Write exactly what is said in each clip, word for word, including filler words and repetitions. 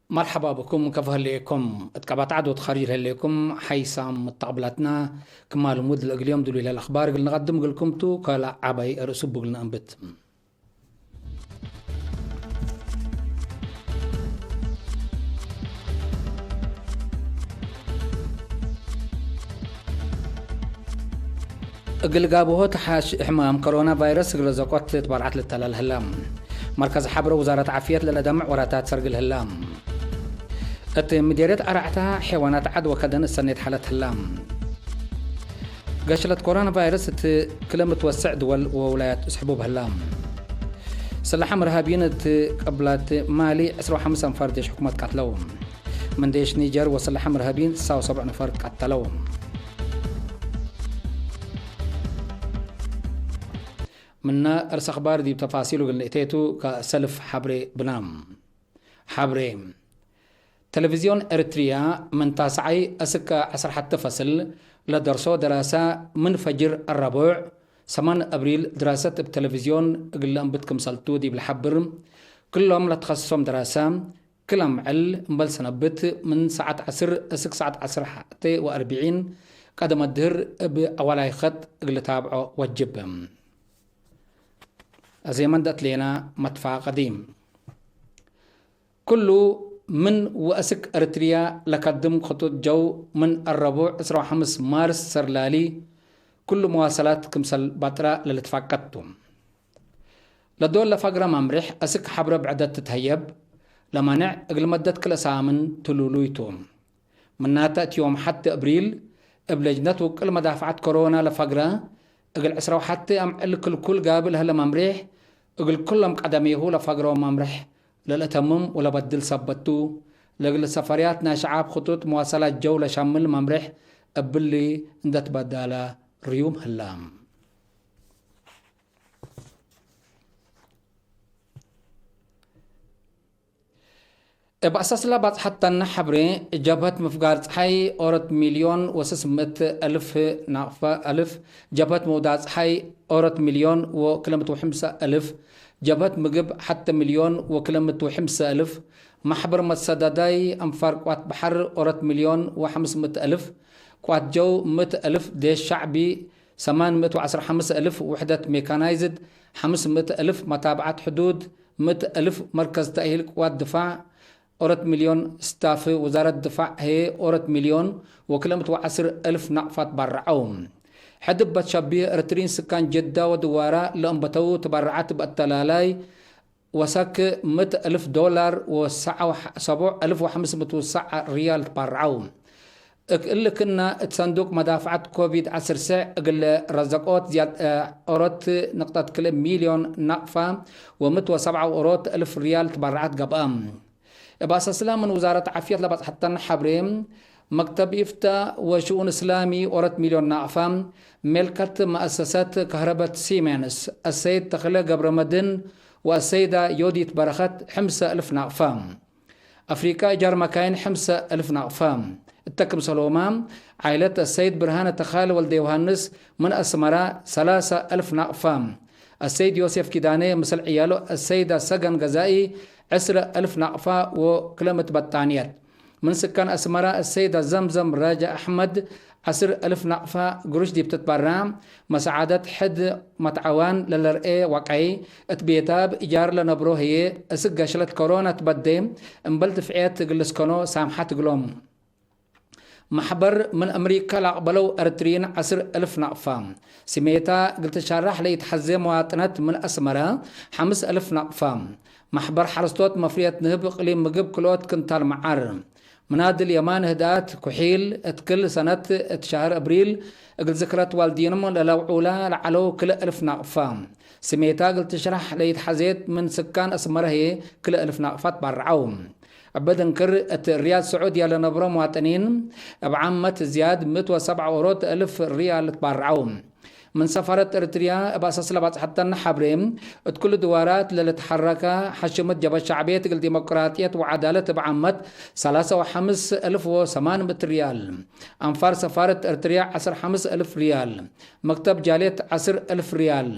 መርሐባ ብኩም፣ ከፍ ህሌኩም። እት ቀባት ዐድ ወትኸሪጅ ለህሌኩም ሓይሳም መተቅብላትና፣ ክማ ልሙድ ለእግል ዮም ድሉይ ለህለ አኽባር እግል ንቀድም እግልኩም ቱ፣ ከለ ዐባይ ርእሱ ብእግል ነአንብት። እግል ጋብሆ ተሓሽ ሕማም ኮሮና ቫይረስ እግል ዘቆት ትበርዓት ልተላል ህላ። መርከዝ ሐብረ ውዛረት ዓፍየት ለለደምዕ ወራታት ሰርግል ህላ። እት ምዴርየት አርዓታ ሐይዋናት ዐድ ወከደን እሰኔት ሓለት ህላ። ገሽለት ኮሮና ቫይረስ እት ክለ ምትወሰዕ ድወል ወውላያት እስሕቡብ ህላ። ስላሐም እርሃብይን እት ቅብላት ማሊ ዕስራ ወሐምስ አንፋር ዴሽ ሕኩመት ቀትለው። ምን ዴሽ ኒጀር ወስላሐም እርሃብይን ስሳ ወሰብዕ ነፈር ቀተለው። ምነ እርስ አኽባር ዲብ ተፋሲሉ እግል ንእቴቱ ከሰልፍ ሐብሬ ብና። ሐብሬ። ተለቪዝዮን ኤረትርያ ምን ታስዓይ እስከ ዐስር ሐቴ ፈስል ለደርሶ ደራሰ ምን ፈጅር አረቡዕ ሰማን አብሪል ድራሰት እብ ተለቪዝዮን እግል ለአንብት ክምሰልቱ ዲብ ለሐብር፣ ክሎም ለትኸስሶም ደራሰ ክል አምዕል እምበል ሰነብት ምን ሰዓት ዐስር እስክ ሰዓት ዐስር ሐቴ ወአርብዒን ቀደመ ድህር እብ አዋላይ ኸጥ እግል ልታብዖ ወጅብ። አዜመ እንዴ አትሌና መትፋቀዲ። ክሉ ምን ወአስክ ኤረትርያ ለከድም ክጡጥ ጀው ምን አረቡዕ ዕስራ ወሐምስ ማርስ ሰር ላሊ፣ ክሉ መዋሰላት ክምሰል ባጥራ ለልትፋቀድ ቱ። ለዶል ለፈግረ መምሬሕ አስክ ሐብረ ብዕደት ትትሀየብ፣ ለማንዕ እግል መደት ክልኤ ሳምን ትሉሉይ ቱ። ምናተ እት ዮም ሐቴ እብሪል፣ እብ ለጅነት ውቅል መዳፍዐት ኮሮና ለፈግረ፣ እግል ዕስራ ወሐቴ አምዕል ክልኩል ጋብል ለህለ መምሬሕ፣ እግል ኩሎም ቀደሜሁ ለፈግረው መምሬሕ ለልአተምም ወለበድል ሰበት ቱ፣ ለእግል ሰፈርያት ናይ ሸዓብ ክጡጥ መዋሰላት ጀው ለሸምል መምሬሕ እብሊ እንዴ ትበዳለ ርዩም ህላ። እብ አሳስላ ባጽሐት ተነ ሐብሬ፣ ጀብሀት ምፍጋር ጸሓይ ኦሮት ሚልዮን ወስስ ምእት አልፍ ናቅፋ አልፍ፣ ጀብሀት መውዳዕ ጸሓይ ኦሮት ሚልዮን ወክልምት ወሕምሰ አልፍ፣ ጀብሀት ምግብ ሐተ ሚልዮን ወክልምት ወሕምሰ አልፍ፣ ማሕበር መሰዳዳይ አንፋር ቅዋት በሐር ኦሮት ሚልዮን ወሐምስ ምእት አልፍ፣ ቅዋት ጀው ምእት አልፍ፣ ዴሽ ሸዕቢ ሰማን ምእት ወዐስር ሐምስ አልፍ፣ ውሕደት ሜካናይዝድ ሐምስ ምእት አልፍ፣ መታብዐት ሕዱድ ምእት አልፍ፣ መርከዝ ተእሂል ቅዋት ድፋዕ ኦሮት ሚልዮን፣ ስታፍ ውዛረት ድፋዕ ህዬ ኦሮት ሚልዮን ወክልምት ወዐስር አልፍ ናቅፋት ባርዐው። ሕድ እበ ሸቢህ ኤረትርዪን ስካን ጀዳ ወድዋራ ለአንበተው ትበርዐት እብ አተላላይ ወሰክ ምእት አልፍ ዶላር ወሰ-፣ ሰቡዕ አልፍ ወሐምስ ምእት ወሰ-፣ ሪያል ትባርዐው። እክ-፣ እሊ ክና እት ሰንዱቅ መዳፍዐት ኮቪድ ዐስር ስዕ እግል ረዘቆት ዝያድ ኦሮት ንቅጠት ክልኤ ሚልዮን ናቅፋ ወምእት ወሰብዓ ኦሮት አልፍ ሪያል ትባርዐት ገብአ። እብ አሳስላ ምን ውዛረት ዓፍየት ለበጽሐተነ ሐብሬ፣ መክተብ ኢፍታ ወሽኡን እስላሚ ኦሮት ሚልዮን ናቅፋ፣ ሜልከት መአሰሰት ከህረበት ሲሜንስ አሰይድ ተኽለ ገብረመድህን ወአሰይዳ ዮዲት በረኸት ሕምሰ እልፍ ናቅፋ፣ አፍሪቃ እጃር መካይን ሕምሰ እልፍ ናቅፋ፣ እተ ክምሰልሁመ ዓይለት አሰይድ ብርሃነ ተኻለ ወልደ ዮሃንስ ምን አስመራ ሰላሰ እልፍ ናቅፋ፣ አሰይድ ዮሴፍ ኪዳኔ ምስል ዕያሉ አሰይዳ ሰገን ገዛኢ ዕስረ እልፍ ናቅፋ ወክለምት በጣንየት። ምን ስካን አስመራ አሰይዳ ዘምዘም ራጃ አሕመድ ዐስር እልፍ ናቅፋ ግሩሽ ዲብ ትትበራ፣ መሰዓደት ሕድ መትዓዋን ለለርኤ ወቀይ፣ እት ቤታ እብ እጃር ለነብሮ ህዬ፣ እስክ ገሽለት ኮሮና ትበዴ፣ እምበል ድፍዕየት እግል ልስከኖ ሳምሐት እግሎም። መሕበር ምን አምሪካ ለአቅበለው ኤረትርዪን ዐስር እልፍ ናቅፋ። ስሜታ እግል ትሸራሕ ለኢትሐዜ መዋጥነት ምን አስመረ ሐምስ እልፍ ናቅፋ። መሕበር ሐረስቶት መፍርየት ንህብ እቅሊም ምግብ ክልኦት ክንታል መዓር። ምናድል የማን ህድአት ኩሒል እት ክል ሰነት እት ሸህር እብሪል እግል ዝክረት ዋልዲኖም ለለውዑላ ለዐለው ክልኤ እልፍ ናቅፋ። ስሜታ እግል ትሽራሕ ለኢትሐዜት ምን ስካን አስመረ ህዬ ክልኤ እልፍ ናቅፋ ትባርዐው። እብ ድንክር እት ርያድ ስዑድያ ለነብሮ መዋጥኒን እብ ዓመት ዝያድ ምእት ወሰብዓ ኦሮት እልፍ ርያል ትባርዐው። ምን ሰፋረት ኤረትርያ እብ አሳስ ለባጽሐተነ ሐብሬ፣ እት ኩሉ ድዋራት ለልትሐረከ ሐሽመት ጀብሀት ሸዕብየት እግል ዲሞቅራጥየት ወዐዳለት እብ ዓመት ሰላሰ ወሐምስ እልፍ ወሰማን ምእት ርያል። አንፋር ሰፋረት ኤረትርያ ዐስር ሐምስ እልፍ ርያል። መክተብ ጃልየት ዐስር እልፍ ርያል።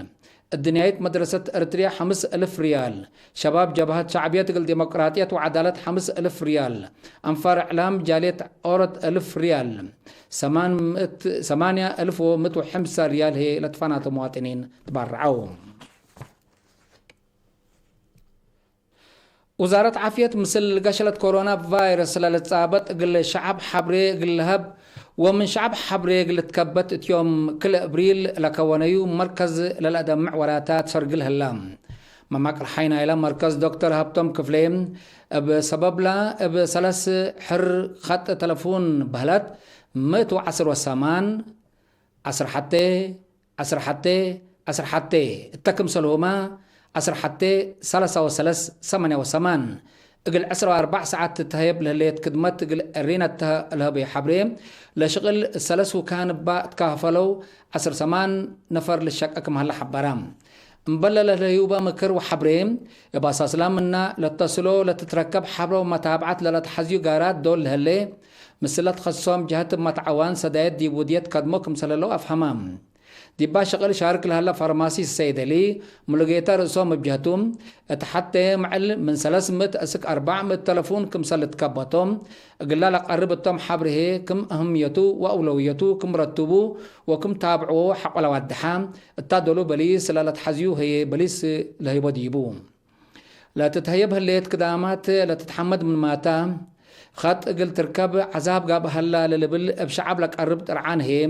እድንያይት መድረሰት እርትርያ ሐምስ እልፍ ርያል፣ ሸባብ ጀብሀት ሸዕብየት እግል ዲሞቅራጥየት ወዐዳለት ሐምስ እልፍ ርያል፣ አንፋር እዕላም ጃልየት ኦረት እልፍ ርያል፣ ሰማን ምእት፣ ሰማንያ እልፍ ወምእት ወሐምሳ ርያል ህዬ ለትፋናተ መዋጥኒን ትባረዐው። ውዛረት ዓፍየት፣ ምስል ገሸለት ኮሮና ቫይረስ ለልትጻበጥ እግል ሸዐብ ሐብሬ እግል ለሀብ ወምን ሸዐብ ሐብሬ እግል ልትከበት፣ እት ዮም ክልእ እብሪል ለከወነዩ መርከዝ ለለአደምዕ ወራታት ሰርግል ህላ። መማቅል ሐይ ናይለ መርከዝ ዶክተር ሀብቶም ክፍሌ፣ እብ ሰበብላ እብ ሰለስ ሕር ኸጥ ተለፉን በህለት፣ ምእት ወዐስር ወሰማን፣ ዐስር ሐቴ፣ ዐስር ሐቴ፣ ዐስር ሐቴ፣ እተ ክምሰልሁመ ዐስር ሐቴ፣ ሰለሳ ወሰለስ፣ ሰማንያ ወሰማን፣ እግል ዕስራ ወአርበዕ ሰዓት ትትሀየብ ለህሌት ክድመት እግል እሪነት ተ ለህበዩ ሐብሬ፣ ለሽቅል ሰለስ ውካን እባ እትካፈለው ዐስር ሰማን ነፈር ልሸቀ ክም ሀለ ሐበረ። እምበል ለለህዩበ ምክር ወሐብሬ፣ እብ አሳስላ ምና ለተስሎ ለትትረከብ ሐብረ ወመታብዐት ለለትሐዝዩ ጋራት ዶል ለህሌ፣ ምስለ ተኸስሶም ጀህት እብ መትዐዋን ሰዳየት ዲብ ውድየት ከድሞ ክምሰለ ለው አፍሀመ። ዲባ ሽቅል ሻርክ ለሀለ ፋርማሲስት ሰይድ እሊ ሙሉጌታ ርእሶም እብ ጀህቱ፣ እት ሐቴ ምዕል ምን ሰለስ ምእት እስክ አርበዕ ምእት ተለፉን ክምሰል ልትከበቶ፣ እግላ ለቀርብ እቶም ሐብሬ ህዬ ክም አህምየቱ ወአውለውየቱ ክም ረትቡ ወክም ታብዕዎ ሐቆ ለዋድሐ፣ እታ ዶሉ በሊስ ለለትሐዝዩ ህዬ በሊስ ለህይቦ ዲቡ። ለትትሀየብ ህሌት ክዳማት ለትትሐመድ ምንማታ፣ ኸጥ እግል ትርከብ ዐዛብ ጋብእ ሀላ ለልብል እብ ሸዐብ ለቀርብ ጥርዓን ህዬ፣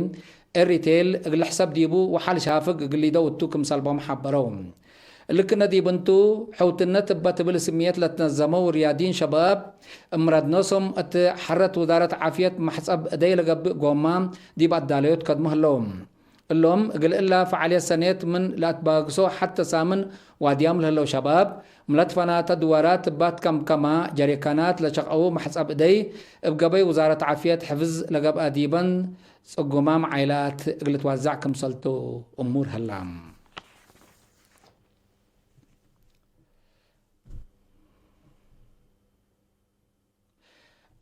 ኤሪቴል እግል ሕሰብ ዲቡ ወሐል ሻፍግ እግል ሊደው እቱ ክምሰል ቦም ሐበረው። እሊ ክነ ዲብ እንቱ፣ ሕውትነት እበ ትብል ስምየት ለትነዘመው ርያድይን ሸባብ፣ እምራድ ኖሶም እት ሐረት ውዛረት ዓፍየት መሕጸብ እደይ ለገብእ ጎማ ዲብ አዳለዮት ከድሞ ህለው። እሎም፣ እግል እላ ፈዓልየት ሰኔት ምን ለአትባግሶ ሐተ ሳምን ዋድያም ለህለው ሸባብ፣ ምለትፈናተ ድወራት እባት ከምከማ ጀሪካናት ለሸቀው መሕጸብ እደይ፣ እብ ገበይ ውዛረት ዓፍየት ሕፍዝ ለገብአ ዲበን ጽጉማም ዓይላት እግል ልትዋዛዕ ክምሰልቱ እሙር ህላ።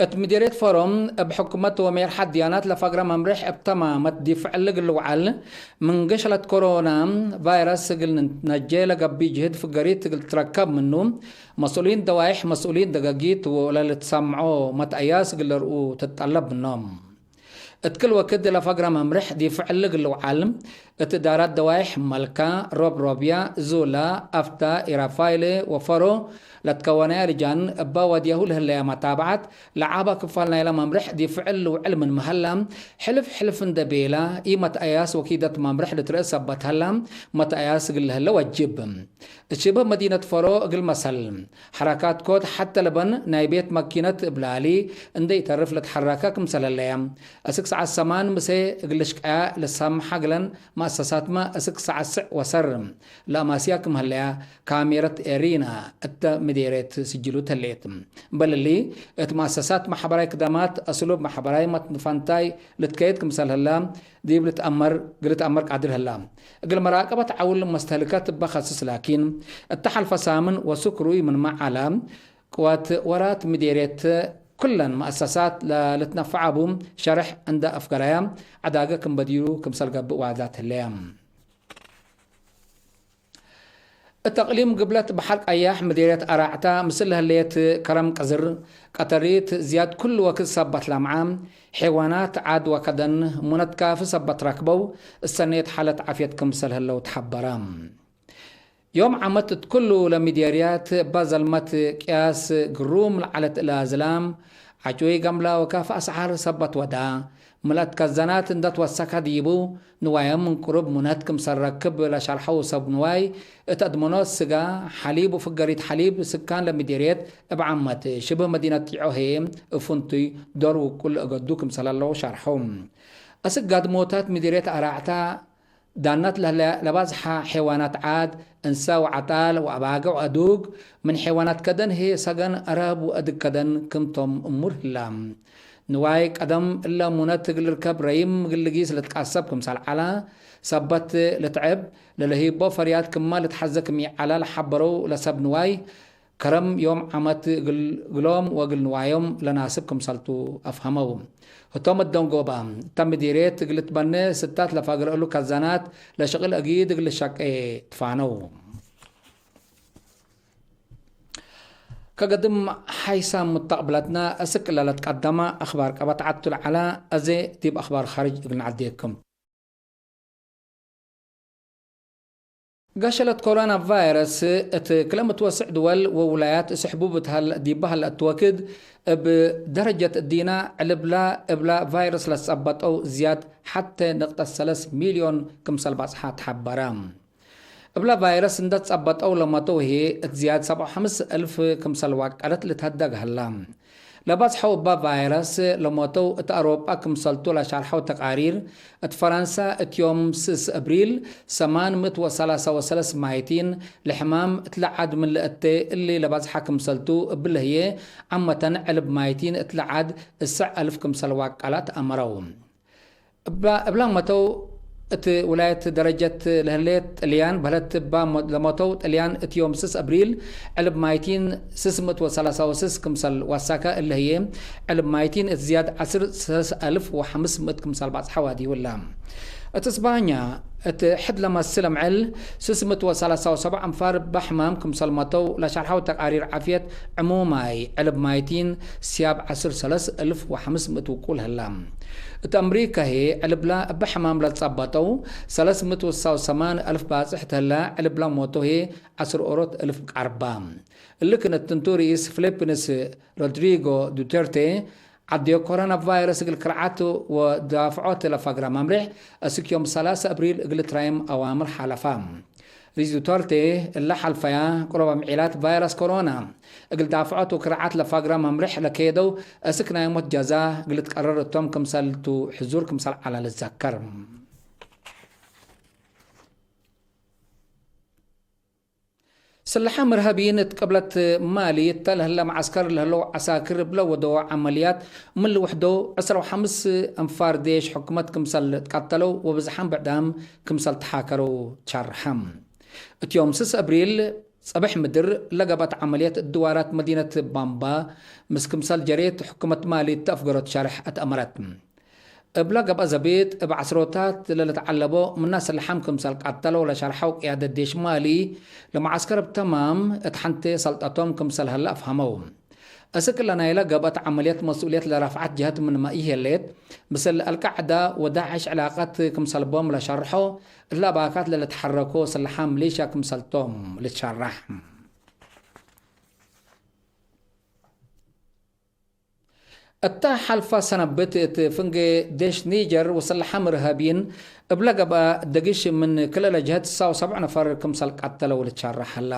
እት ምዲርየት ፎሮም፣ እብ ሕኩመት ወሜርሐት ድያናት ለፈግረ መምሬሕ እብ ተማመት ዲፍዕ እሊ እግል ልውዓል፣ ምን ገሸለት ኮሮና ቫይረስ እግል ንትነጄ ለገብእ ጅህድ ፍገሪት እግል ትትረከብ ምኑ፣ መስኡሊን ደዋይሕ፣ መስኡሊን ደገጊት ወለልትሰምዖ መትአያስ እግል ለርኡ ትትጠለብ ምኖም። እት ክል ወክድ ለፈግረ መምሬሕ ዲፍዕ እሊ እግል ልውዓል፣ እት እዳራት ደዋይሕ መልካ፣ ሮብሮብያ፣ ዙላ፣ አፍታ፣ ኢራፋይሌ ወፈሮ ለትከወነያ ልጃን፣ እበ ወድያሁ ለህለያ መታብዐት፣ ለዓባ ክፋል ናይለ መምሬሕ ዲፍዕ እሊ ልውዕል ምንመ ሀላ፣ ሕልፍ ሕልፍ እንዴ ቤላ፣ ኢመትአያስ ወኪደት መምሬሕ ልትርኤ ሰበት ሀላ፣ መትአያስ እግል ለህለ ወጅብ። እት ሽብህ መዲነት ፈሮ እግል መሰል፣ ሐረካት ኮድ ሐተ ለበን ናይ ቤት መኪነት እብ ላሊ እንዴ ኢተርፍ ለትሐረከ ክምሰል ህለየ። እስክ ሰዓት ሰማን ምሴ እግል ልሽቀያ ለሳምሐ እግለን መአሰሳትመ እስክ ሰዓት ስዕ ወሰር ለአማስያ ክም ህለያ ካሜረት ኤሪና እተ ምዴርየት ስጅሉት ህሌት። እምበል እሊ፣ እት መአሰሳት መሐበራይ ክዳማት አስሉብ መሐበራይ መትንፋንታይ ልትከየድ ክምሰል ህላ፣ ዲብ ልትአመር፣ እግል ልትአመር ቃድር ህላ። እግል መራቀበት ዐውል መስተህልከት እበ ከስስ ላኪን፣ እተ ሐልፈ ሳምን ወሱክ ርኡይ ምንመ ዐለ፣ ቅዋት ወራት ምዴርየት ኩለን መአሰሳት ለልትነፈዕ አቡ ሸርሕ እንደ አፍገረያ፣ ዐዳገ ክም በዲሩ ክምሰል ገብእ ዋዛት ህለየ። እት አቅሊም ግብለት በሐር ቀያሕ ምዴርየት አራዕታ ምስል ለህሌት ከረም ቅዝር፣ ቀተሪት፣ ዝያድ ኩሉ ወክድ ሰበት ለምዓ፣ ሔዋናት፣ ዐድ ወከደን፣ ሙነት ካፊ ሰበት ረክበው፣ እሰኔት ሓለት ዓፍየት ክምሰል ህለው ተሐበረ። ዮም ዓመት እት ኩሉ ለምዴርያት እበ ዘልመት ቅያስ ግሩም ለዐለት እለ ዝላም፣ ዐጩይ ገምላ ወካፊ አስዓር ሰበት ወዳ፣ ምልአት ከዘናት እንደ ትወሰከ ዲቡ፣ ንዋዮም ምን ቅሩብ ሙነት ክምሰል ረክብ ለሸርሐው ሰብ ንዋይ፣ እት አድመኖት ስጋ፣ ሐሊብ ወፍገሪት ሐሊብ ስካን ለምዴርየት እብ ዓመት ሽብህ መዲነት ጢዖ ህዬ እብ ፍንቱይ ዶር ውቁል እገዱ ክምሰል ሀለው ሸርሐው። አስክ ጋድሞታት ምዴርየት አራዕታ ዳናት ለህለ ለባዝሐ ሔዋናት ዐድ፣ እንሰ ወዐጣል ወአባግዕ ወአዱግ፣ ምን ሔዋናት ከደን ህዬ ሰገን፣ አራብ ወአድግ ከደን ክም ቶም እሙር ህላ። ንዋይ ቀደም እለ ሙነት እግል ልርከብ ረይም እግል ልጊስ ልትቃሰብ ክምሰል ዐለ፣ ሰበት ልትዐብ፣ ለልህይቦ ፈርያት ክመ ልትሐዘ ክም ይዐለ ለሐበረው ለሰብ ንዋይ፣ ከረም ዮም ዓመት እግል፣ እግሎም ወእግል ንዋዮም ለናስብ ክምሰልቱ አፍሀመው። ህቶም እደንጎባ እተ ምዲርየት እግል ትበኔ ስታት ለፈግረ እሉ ከዛናት ለሸቅል አጊድ እግል ልሸቄ ትፋነው። ከገድም ሓይሳም ሙተቅብለትነ እስክ ለለትቀደመ አክባር ቀበት ዐቱ ለዐለ፣ አዜ ዲብ አክባር ኻርጅ እግል ነዐዴክም። ገሸለት ኮሮና ቫይረስ እት ክለ ምትወስዕ ድወል ወውላያት ስሕቡብ እት ሀል፣ ዲበ ሀለ እት ወክድ፣ እብ ደረጀት እዲና ዕልብላ እብላ ቫይረስ ለትጸበጠው ዝያድ ሐቴ ንቅጠት ሰለስ ሚልዮን ክምሰል ባጽሓ ተሐበረ። እብለ ቫይረስ እንደ ትጸበጠው ለሞተው ህዬ እት ዝያድ ሰብዓ ወሐምስ እልፍ ክምሰል ዋቀለት ልትሀደግ ሀላ። ለባጽሐው እበ ቫይረስ ለሞተው እት አውሮጳ ክምሰልቱ ለሻርሐው ተቃሪር፣ እት ፈረንሳ እት ዮም ስስ እብሪል ሰማን ምእት ወሰላሳ ወሰለስ ማይቲን፣ ለሕማም እት ለዓድ ምን ለእቴ እሊ ለባጽሐ ክምሰልቱ እብለ ህዬ፣ ዓመተን ዕልብ ማይቲን እት ለዓድ እስዕ እልፍ ክምሰል ዋቀላት አመረው። እብላ፣ እብላ መተው እት ውላየት ደረጀት ለህሌት ጥልያን በህለት እባ ሞ-፣ ለመተው ጥልያን እት ዮም ስስ አብሪል ዕልብ ማይቲን ስስ ምእት ወሰላሳ ወስስ ክምሰል ዋሳከ እለ ህዬ ዕልብ ማይቲን እት ዝያድ ዐስር ሰለስ አልፍ ወሐምስ ምእት ክምሰል ባጽሐ ዋዲውላ። እት እስባኛ እት ሕድ ለመስል አምዕል ስስ ምእት ወሰላሳ ወሰብዕ አንፋር በሕማም ክምሰል መተው ለሻርሐው ተቃሪር ዓፍየት ዕሙማይ ዕልብ ማይቲን ስያብ ዐስር ሰለስ እልፍ ወሐምስ ምእት ውቁል ህላ። እት አምሪከ ህዬ ዕልብላ እበ ሕማም ለትጸበጠው ሰለስ ምእት ወሰማን አልፍ ባጽሕ ተላ ዕልብላ ሞቶ ህዬ ዐስር ኦሮት እልፍ ቀርባ። እሊ ክነት ትንቱ ርኢስ ፊሊፒንስ ሮድሪጎ ዱቴርቴ ዐድዮ ኮሮና ቫይረስ እግል ክርዓት ወዳፍዖት ለፈግረ መምሬሕ እስክ ዮም ሰላሰ አብሪል እግል ትራይም አዋምር ሓለፋ። ሪዝ ዱተርቴ እለ ሐልፈያ ቅሩብ አምዒላት ቫይረስ ኮሮና እግል ዳፍዖት ወክርዓት ለፈግረ መምሬሕ ለኬደው እስክ ናይ ሞት ጀዛ እግል ትቀረር እቶም ክምሰል ቱ ሕዙር ክምሰል ዐለ ልትዘከር። ስለሐም እርሃብይን እት ቅብለት ማሊ እተ ለህለ መዐስከር ለህለው ዐሳክር እብለ ወደወ ዐመልያት ምን ልውሕደው ዕስራ ወሐምስ አንፋር ዴሽ ሕኩመት ክምሰል ትቀተለው ወብዝሓም ብዕዳም ክምሰል ተሓከረው ቻርሐም። እት ዮም ስስ አብሪል ጸብሕ ምድር ለገብአት ዐመልየት እት ድዋራት መዲነት ባምባ ምስ ክምሰል ጀሬት ሕኩመት ማሊ እተ አፍገሮት ሸርሕ አትአመረት። እብለ ገብአ ዘቢጥ እብ ዐስሮታት ለልትዐለቦ ምና ስለሐም ክምሰል ቀተለው ለሸርሐው ቅያደት ዴሽ ማሊ፣ ለመዐስከር እብ ተማም እት ሐንቴ ሰልጠቶም ክምሰል ሀለ አፍሀመው። እስክ እለ ናይለ ገብአት ዐመልየት መስኡልየት ለረፍዐት ጀሀት ምንመ ኢሄሌት፣ ምስል አልቃዕዳ ወዳዕሽ ዕላቀት ክምሰል ቦም ለሸርሖ፣ እለ አባካት ለልትሐረኮ ስለሐም ሚሊሻ ክምሰልቶም ልትሸራሕ። እተ ሐልፈ ሰነብት እት ፍንጌ ዴሽ ኒጀር ወሰለሐም እርሃብይን እብለ ገብአ ደግሽ ምን ክልኤ ለጀሀት ስሳ ወሰብዕ ነፈር ክምሰል ቀተለው ልትሸረሕ ሀላ።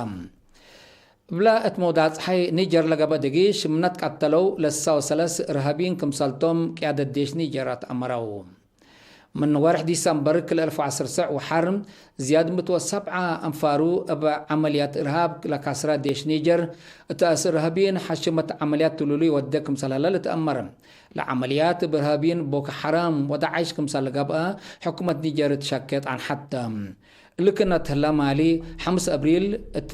እብለ እት መውዳጽሐይ ኒጀር ለገብአ ደግሽ ምነ ትቀተለው ለስሳ ወሰለስ እርሃብይን ክምሰልቶም ቅያደት ዴሽ ኒጀር አትአመረው። ምን ወርሕ ዲሰምበር ክልኤ አልፍ ወዐሰርተ ወሐር፣ ዝያድ ምእት ወሰብዓ አንፋሩ እብ ዐመልያት እርሃብ ለካስረ ዴሽ ኒጀር፣ እት አስር እርሃብይን ሐሽመት ዐመልያት ትሉሉይ ወዴ ክምሰል ሀለ ልትአመር። ለዐመልያት እብ እርሃብይን ቦኮ ሐራም ወዳዕሽ ክምሰል ገብአ፣ ሕኩመት ኒጀር ትሸኬ ጣንሐተ። እሊ ክነት ህለ ማሊ፣ ሐምስ አብሪል እት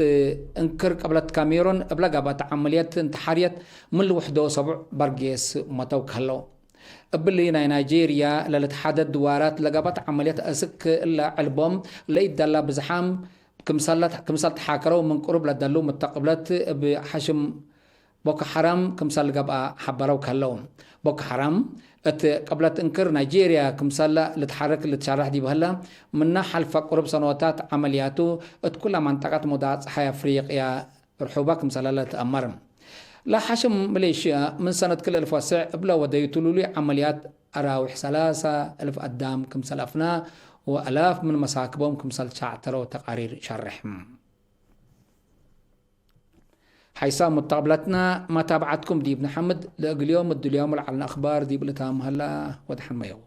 እንክር ቅብለት ካሜሮን እብለ ገብአት ዐመልየት እንተሓርየት ምን ልውሕዶ ሰቡዕ በርጌስ መተው ከህለው። እብሊ ናይ ናይጄርያ ለልትሓደድ ድዋራት ለገብአት ዐመልየት አስክ እለ ዕልቦም ለኢደላ ብዝሓም ክምሰል ተሓከረው ምን ቅሩብ ለደሉ ምተቅብለት እብ ሐሽም ቦኮ ሐራም ክምሰል ገብአ ሐበረው ከህለው። ቦኮ ሐራም እት ቅብለት እንክር ናይጄርያ ክምሰል ልትሓርክ ልትሸረሕ ዲብ ህለ፣ ምነ ሐልፈ ቅሩብ ሰኖታት ዐመልያቱ እት ኩለ መንጠቀት መውዳጽ ጸሓይ አፍሪቅያ ርሑበ ክምሰለ ለትአመር። ለሐሽም ሚሊሽያ ምን ሰነት ክልኤ አልፍ ወስዕ እብለ ወደዩ ትሉሉይ ዐመልያት አራውሕ ሰላሰ አልፍ አዳም ክምሰል አፍና ወአላፍ ምን መሳክቦም ክምሰል ሻዕተረው ተቃሪር ሸርሕ። ሐይሳም ሙተቅብለትና መታብዐትኩም ዲብ ነሐምድ። ለእግል ዮም እድልዮም ለዐልነ አክባር ዲብ ልታም ሀላ ወደሐን መየው።